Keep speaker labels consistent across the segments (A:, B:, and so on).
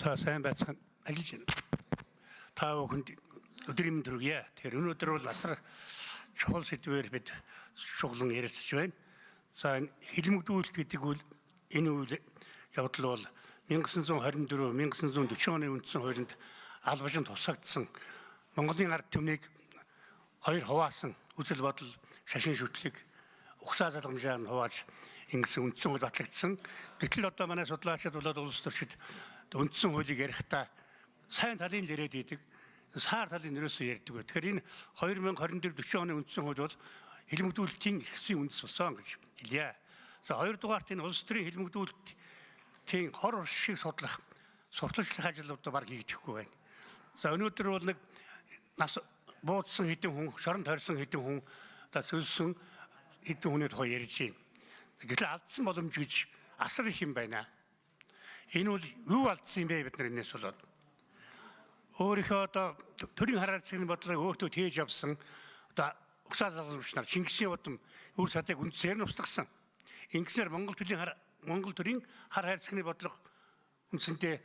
A: За, сайн байцгаана. Ажиллаж байна. Та бүхэнд өдрийн мэнд хүргье. Тэгэхээр өнөөдөр бол асар чухал сэдвээр бид шуглан ярилцаж байна. За, энэ хилмигдүүлэлт гэдэг үйл, энэ үйл явдал бол 1924 1940 оны үндсэн хуулинд албажин тусгагдсан Монголын ард түмнийг хоёр хуваасан, үзэл бодол, шашин шүтлэг, угсаа залгамжаар нь хувааж ингэсэн үндсэн хууль батлагдсан. Гэтэл одоо манай судлаачид болоод улс төрчид үндсэн хуулийг ярихдаа сайн талын л яриад идэг. Саар талын нэрөөсөө ярьдаг. Тэгэхээр энэ 2024 40 оны үндсэн хууль бол хилмигдүүлэлтийн эрх зүйн үндэс болсон гэж хэлье. За, хоёрдугаарт энэ улс төрийн хилмигдүүлэлтийн хор уршиг судлах, сурталчлах ажил одоо баг хийгдэхгүй байна. За, өнөөдөр бол нэг нас буудсан хэдэн хүн, шоронд хорьсон хэдэн хүн, одоо цөлсөн хэдэн хүний тухай ярьж байна. Гэтэл алдсан боломж гэж асар их юм байна. Энэ бол юу алдсан юм бэ бид нар энэс болоод? Өөрийнхөө одоо төрийн хар хайрцагны бодлогыг өөртөө тээж авсан одоо угсаа залгамжч нар Чингисийн удам үр садыг үндсээр нь устгасан. Ингэснээр Монгол төрийн хар хайрцагны бодлого үндсэндээ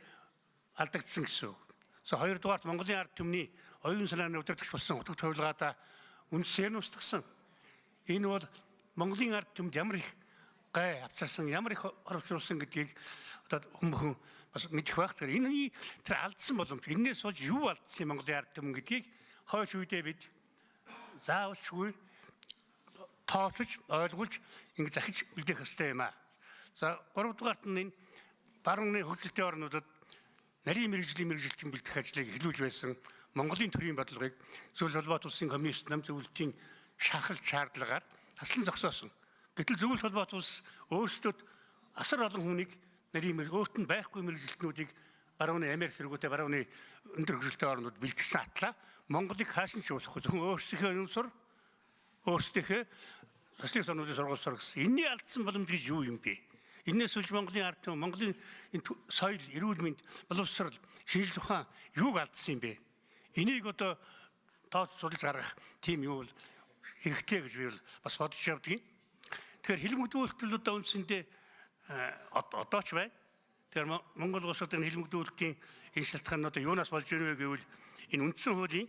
A: алдагдсан гэсэн үг. За, хоёрдугаарт Монголын ард түмний оюун санааны удирдагч болсон утга тувилгаадаа үндсээр нь устгасан. Энэ бол Монголын ард түмэнд ямар их гай авчирсан, ямар их оровчруулсан гэдгийг одоо хүн бүхэн бас мэдэх байх. Тэр энэ тэр алдсан боломж. Энээс болж юу алдсан Монголын ард түмэн гэдгийг хойш үедээ бид заавалчгүй тооцож, ойлгуулж ингэ захиж үлдээх ёстой юм аа. За, гуравдугаарт нь энэ барууны хөгжилтэй орнуудад нарийн мэргэжлийн мэргэжилтэн бэлтгэх ажлыг эхлүүлж байсан Монголын төрийн бодлогыг Зөвлөл холбоот улсын коммунист нам зөвлөлтийн шахалт шаардлагаар таслан зогсоосон. Гэтэл Зөвлөл холбоот улс өөрсдөд асар олон хүнийг нарийн өөрт нь байхгүй мэргэжилтнүүдийг барууны Америк зэргүүтэй барууны өндөр хөгжилтэй орнууд бэлтгэсэн атлаа Монголыг хааш нь ч болохгүй, зөвхөн өөрсдийнхөө юм сур, өөрсдийнхөө социалист орнуудын сургууль сур гэсэн. Энийний алдсан боломж гэж юу юм бэ? Энээс үлж Монголын ард түмэн, Монголын энэ соёл, эрүүл мэнд, боловсрол, шинжлэх ухаан юуг алдсан юм бэ? Энийг одоо тооц судалж гаргах тийм юу бол хэрэгтэй гэж би бол бас бодож явдаг юм. Тэгэхээр хилмигдүүлэлт одоо үндсэндээ одоо ч байна. Тэгэхээр Монгол улсад энэ хилмигдүүлэлтийн энэ шалтгаан нь одоо юунаас болж байна вэ гэвэл энэ үндсэн хуулийн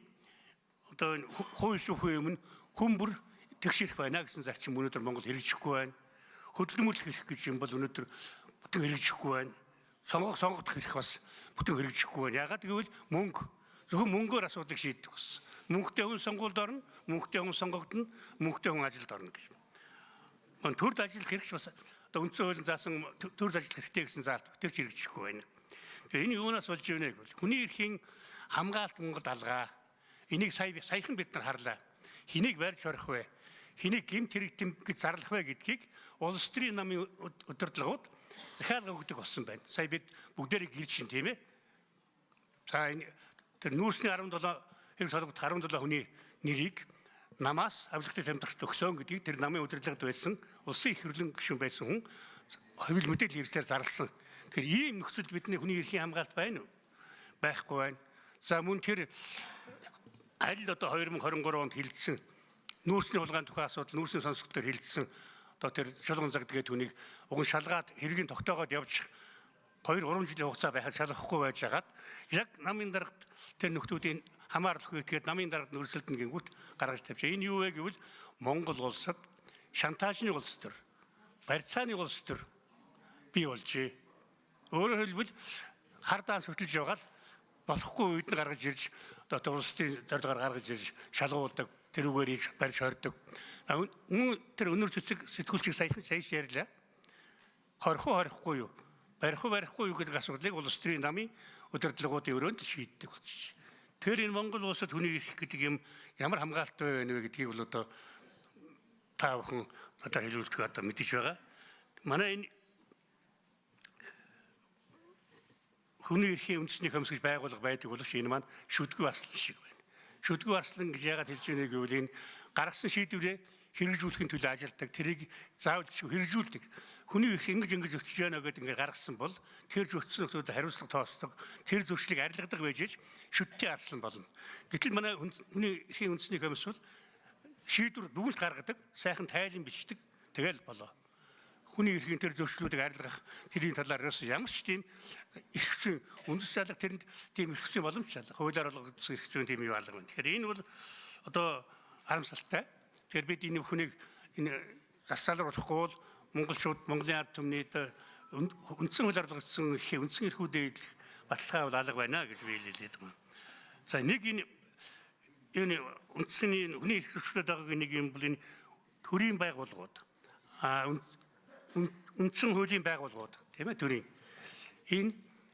A: одоо энэ хууль шүүхийн өмнө хүн бүр тэгш эрх байна гэсэн зарчим өнөөдөр Монгол хэрэгжихгүй байна. Хөдөлмөрлөх эрх гэж юм бол өнөөдөр бүтэн хэрэгжихгүй байна. Сонгох, сонгогдох эрх бас бүтэн хэрэгжихгүй байна. Яагаад гэвэл мөнгө, зөвхөн мөнгөөр асуудлыг шийддэг бас. Мөнгөтэй хүн сонгуульд орно, мөнгөтэй хүн сонгогдоно, мөнгөтэй хүн ажилд орно гэж. Мөн төрд ажиллах эрх бас одоо үндсэн хуулийн заасан төрд ажиллах хэрэгтэй гэсэн заалт тэр ч хэрэгжихгүй байна. Тэгээ энэ юунаас болж байна гэвэл хүний эрхийн хамгаалт Монголд алгаа. Энийг сая саяхан бид нар харлаа. Хэнийг барьж хорих вэ? Хэнийг гэмт хэрэгтэм гэж зарлах вэ гэдгийг улс төрийн намын удирдлагууд захиалга өгдөг болсон байна. Сая бид бүгдээрээ гэрч шин, тийм ээ. За, энэ тэр нүүрсний 17 хэрэг толгодох 17 хүний нэрийг намаас авилгатай тамирт өгсөн гэдгийг тэр намын удирдлагад байсан улсын их хурлын гишүүн байсан хүн хэвлэл мэдээлэл хэрэгслээр зарласан. Тэгэхээр ийм нөхцөлд бидний хүний эрхийн хамгаалт байна уу? Байхгүй байна. За, мөн тэр аль одоо 2023 онд хилцсэн нүүрсний хулгайн тухай асуудал, нүүрсний сонсогдолтоор хилцсэн одоо тэр чулган загд гэдэг хүнийг уг нь шалгаад хэргийн тогтоогоод явж 2 3 жилийн хугацаа байхад шалгахгүй байж хагаад яг намын даргад тэр нөхдүүдийн хамаарлах үедгээд намын даргад нөрсөлдөн гингүүт гаргаж тавьжээ. Энэ юу вэ гэвэл Монгол улсад шантаажны улс төр, барьцааны улс төр бий болжээ. Өөрөөр хэлбэл хардаан хөтөлж байгаа л болохгүй үед нь гаргаж ирж одоо улсын зорилгоор гаргаж ирж шалгуулдаг, тэрүүгээр иж барьж хордог. Мөн тэр өнөр цэцэг сэтгүүлчийг саяхан сая ярьлаа. Хорих уу, хорихгүй юу? Барих уу, барихгүй юу гэдэг асуудлыг улс төрийн намын удирдлагуудын өрөөнд шийддэг болчих. Тэгэхээр энэ Монгол улсад хүний эрх гэдэг юм ямар хамгаалалтай байна вэ гэдгийг бол одоо та бүхэн одоо хэлүүлдэг одоо мэдэж байгаа. Манай энэ хүний эрхийн үндэсний комисс гэж байгууллага байдаг боловч энэ маань шүдгүй арслан шиг байна. Шүдгүй арслан гэж яагаад хэлж байна гэвэл энэ гаргасан шийдвэрээ хэрэгжүүлэхин төлөө ажилладаг. Тэрийг заавал хэрэгжүүлдэг. Хүний эрх ингэж ингэж өчөж байна гэдээ ингэ гаргасан бол тэр зөрчсөн нөхдүүдэд хариуцлага тооцдог. Тэр зөрчлийг арилгадаг байж иж шүдтэй арслан болно. Гэтэл манай хүний эрхийн үндэсний комисс бол шийдвэр дүгнэлт гаргадаг, сайхан тайлан бичдэг. Тэгэл болоо. Хүний эрхийн тэр зөрчлүүдийг арилгах тэрийн талаар ерөөс ямар ч тийм эрх зүйн үндэс шалга тэрэнд тийм эрх зүйн боломж шалга хуулиар болгогдсон эрх зүйн тийм юу алга байна. Тэгэхээр энэ бол одоо харамсалтай. Тэгэхээр бид энэ бүхнийг энэ засаалруулахгүй бол монголчууд Монголын ард түмний үндсэн хуулиар болгогдсон эрхийн үндсэн эрхүүдээ эдлэх баталгаа бол алга байна гэж би хэлээд байгаа. За нэг энэ энэ үндсэний хүний эрх зөрчлөөд байгааг нэг юм бол энэ төрийн байгууллагууд үндсэн хуулийн байгууллагууд тийм ээ төрийн энэ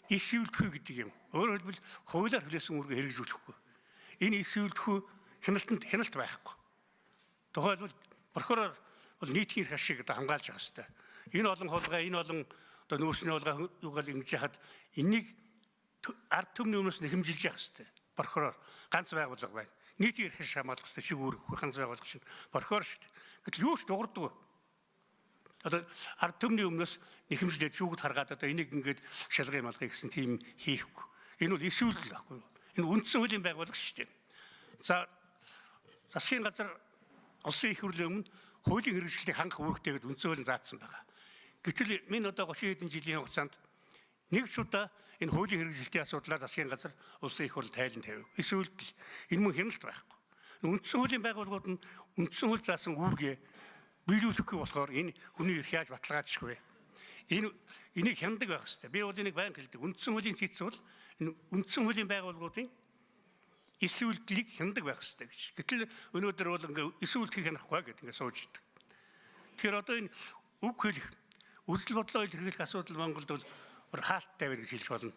A: ис үйлдэхүй гэдэг юм. Өөрөөр хэлбэл хуулиар хүлээсэн үүргээ хэрэгжүүлэхгүй. Энэ ис үйлдэхүй хяналтанд хяналт байхгүй. Тухайлбал прокурор бол нийтийн эрх ашиг одоо хамгаалж явах хэрэгтэй. Энэ олон хулгай, энэ олон одоо нүүрсний хулгай юугаар ингэж яхад энийг ард түмний өмнөөс нэхэмжилж явах хэрэгтэй. Прокурор ганц байгууллага байна. Нийтийн эрх ашиг хамгаалах хэрэгтэй. Чиг үүрэг ганц байгууллага чинь прокурор шүү дээ. Гэтэл юу ч дуурддаг. Одоо ард түмний өмнөөс нэхэмжлээ шүүгд харгаад одоо энийг ингээд шалгая малгая гэсэн тийм хийхгүй. Энэ бол эс үйлдэл байхгүй юу? Энэ үндсэн хуулийн байгууллага шүү дээ. За засгийн газар улсын их хурлын өмнө хуулийн хэрэгжилтийг хангах үүрэгтэй гэдээ үндсэн хуулийн заасан байгаа. Гэтэл минь одоо 30 хэдэн жилийн хугацаанд нэг ч удаа энэ хуулийн хэрэгжилтийн асуудлаар засгийн газар улсын их хурл тайлан тавив. Эс үйлдэл энэ мөн хяналт байхгүй. Үндсэн хуулийн байгууллагууд нь үндсэн хууль заасан үүргээ биелүүлэхгүй болохоор энэ хүний эрх яаж баталгаажих вэ? Энэ энийг хянадаг байх хэрэгтэй. Би бол энийг байнга хэлдэг. Үндсэн хуулийн цэц бол энэ үндсэн хуулийн байгууллагуудын эс үйлдэлийг хянадаг байх хэрэгтэй гэж. Гэтэл өнөөдөр бол ингээ эс үйлдэлийг хянахгүй гэдэг ингээ сууж идэг. Тэгэхээр одоо энэ үг хэлэх, үзэл бодлоо илэрхийлэх асуудал Монголд бол бүр хаалттай байна гэж хэлж болно.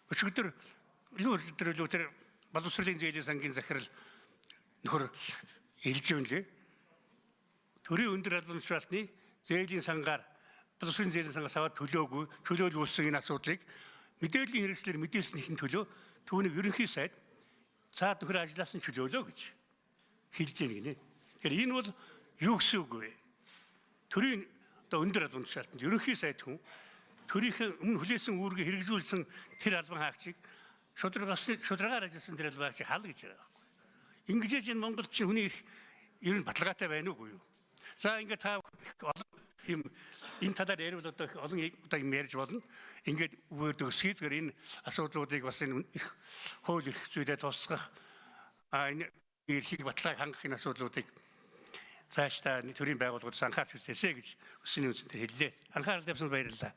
A: Өчигдөр илүү өчигдөр тэр боловсролын зээлийн сангийн захирал нөхөр хэлж юм лээ. Төрийн өндөр албан тушаалтны зээлийн сангаар боловсролын зээлийн сангаас аваад төлөөгүй, чөлөөл үүссэн энэ асуудлыг мэдээллийн хэрэгслэр мэдээлснийхэн төлөө түүнийг ерөнхий сайд цаад нөхөр ажлаас нь чөлөөлөө гэж хэлж яах гинэ. Тэгэхээр энэ бол юу гэсэн үг вэ? Төрийн одоо өндөр албан тушаалтанд ерөнхий сайд хүн төрийнхээ өмнө хүлээсэн үүргээ хэрэгжүүлсэн тэр албан хаагчийг шударгаар ажилласан тэр албан хаагчийг хал гэж байгаа байхгүй. Ингэж энэ Монголд чинь хүний эрх ер нь баталгаатай байна уугүй юу? За ингээд та олон юм энэ талаар яриул одоо олон одоо юм ярьж болно. Ингээд үгээр төгсгий зүгээр энэ асуудлуудыг бас энэ эрх хууль эрх зүйдээ тусгах энэ эрхийг баталгааг хангах энэ асуудлуудыг цаашдаа төрийн байгууллагууд анхаарч үзээсэй гэж өсний үзэн дээр хэллээ. Анхаарал тавьсанд баярлалаа.